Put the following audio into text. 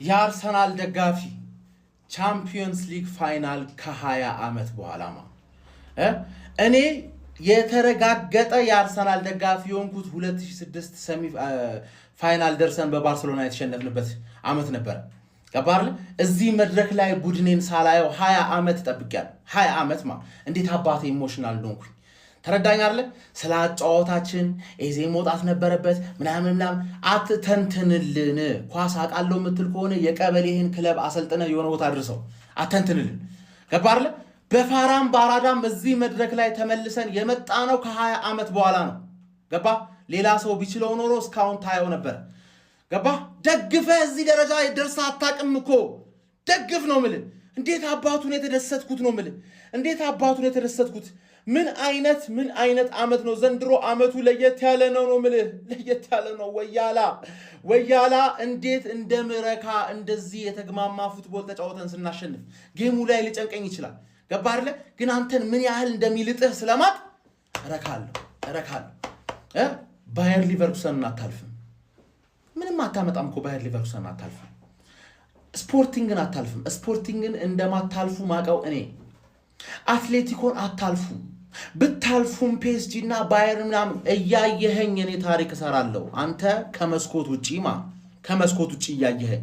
የአርሰናል ደጋፊ Champions League final ከ20 ዓመት በኋላ ማ እኔ የተረጋገጠ የአርሰናል ደጋፊ የሆንኩት 2006 semi final ደርሰን በባርሰሎና የተሸነፍንበት ዓመት ነበር። ገባህ አይደል? እዚህ መድረክ ላይ ቡድኔን ሳላየው 20 ዓመት ጠብቄያለሁ። 20 ዓመት ማ እንዴት አባቴ emotional እንደሆንኩኝ ተረዳኝ አይደለ? ስለ አጨዋወታችን ኤዜ መውጣት ነበረበት ምናምን ምናምን አትተንትንልን። ኳስ አውቃለሁ የምትል ከሆነ የቀበሌህን ክለብ አሰልጥነህ የሆነ ቦታ አድርሰው፣ አተንትንልን። ገባህ አይደለ? በፋራም በአራዳም እዚህ መድረክ ላይ ተመልሰን የመጣ ነው ከ20 ዓመት በኋላ ነው። ገባ? ሌላ ሰው ቢችለው ኖሮ እስካሁን ታየው ነበር። ገባ? ደግፈህ እዚህ ደረጃ ደርሰህ አታውቅም እኮ። ደግፍ ነው ምልህ። እንዴት አባቱን የተደሰትኩት ነው ምልህ። እንዴት አባቱን የተደሰትኩት። ምን አይነት ዓመት ነው ዘንድሮ! ዓመቱ ለየት ያለ ነው ነው ምልህ፣ ለየት ያለ ነው። ወያላ ወያላ፣ እንዴት እንደምረካ እንደዚህ የተግማማ football ተጫወተን ስናሸንፍ። Game ኡ ላይ ሊጨንቀኝ ይችላል። ገባ አይደለ? ግን አንተን ምን ያህል እንደሚልጥህ ስለማቅ እረካለሁ፣ እረካለሁ። ባየር ሊቨርኩሰንን አታልፍም። ምንም አታመጣም እኮ። ባየር ሊቨርኩሰንን አታልፍም። ስፖርቲንግን አታልፍም። ስፖርቲንግን እንደማታልፉ ማቀው እኔ። አትሌቲኮን አታልፉ። ብታልፉም ፒኤስጂ እና ባየር ምናምን እያየኸኝ እኔ ታሪክ እሰራለሁ። አንተ ከመስኮት ውጪ ማ ከመስኮት ውጪ እያየኸኝ